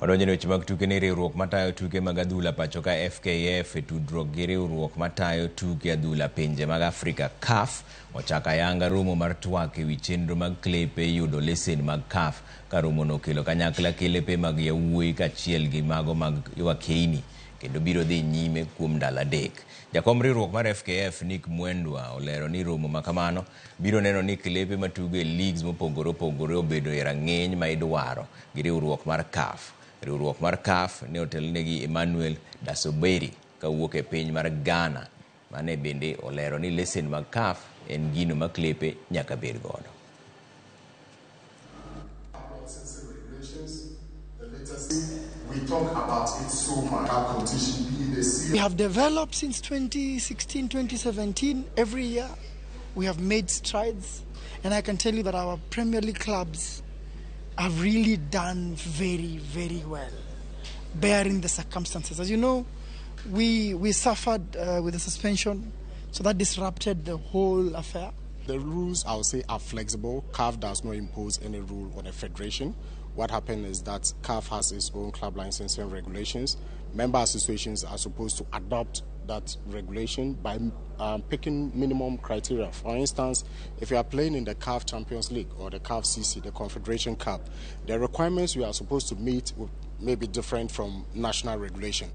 Wadonjo e weche mag tuke ni riwruok matayo tuke mag adhula pacho ka FKF e tudruok gi riwruok matayo tuke adhula pinje mag Afrika CAF ochako ayanga romo mar twak ewi chenro mag klepe yudo lesen mag CAF ka romono okelo kanyakla klepe mag yawuoyi kaachiel gi mago mag wakeini kendo biro dhi nyime kuom ndalo 3. Jakom riwruok mar FKF Nick Mwendwa olero ni romo ma kamano biro neno ni klepe matugo e leagues mopogore opogore obedo e rang'iny ma idwaro gi riwruok mar CAF. Riwruok mar CAF ne otelnegi Emmanuel Dasoberi kawuok e piny mar Ghana mane bende olero ni lesen mag CAF en gino ma klepe nyaka bed godo. We talk about it so much. Our competition be the We have developed since 2016, 2017. Every year we have made strides, and I can tell you that our Premier League clubs have really done very, very well, bearing the circumstances. As you know, we suffered with the suspension, so that disrupted the whole affair. The rules, I would say, are flexible. CAF does not impose any rule on a federation. What happened is that CAF has its own club licensing regulations. Member associations are supposed to adopt that regulation by picking minimum criteria. For instance, if you are playing in the CAF Champions League or the CAF CC, the Confederation Cup, the requirements you are supposed to meet may be different from national regulation.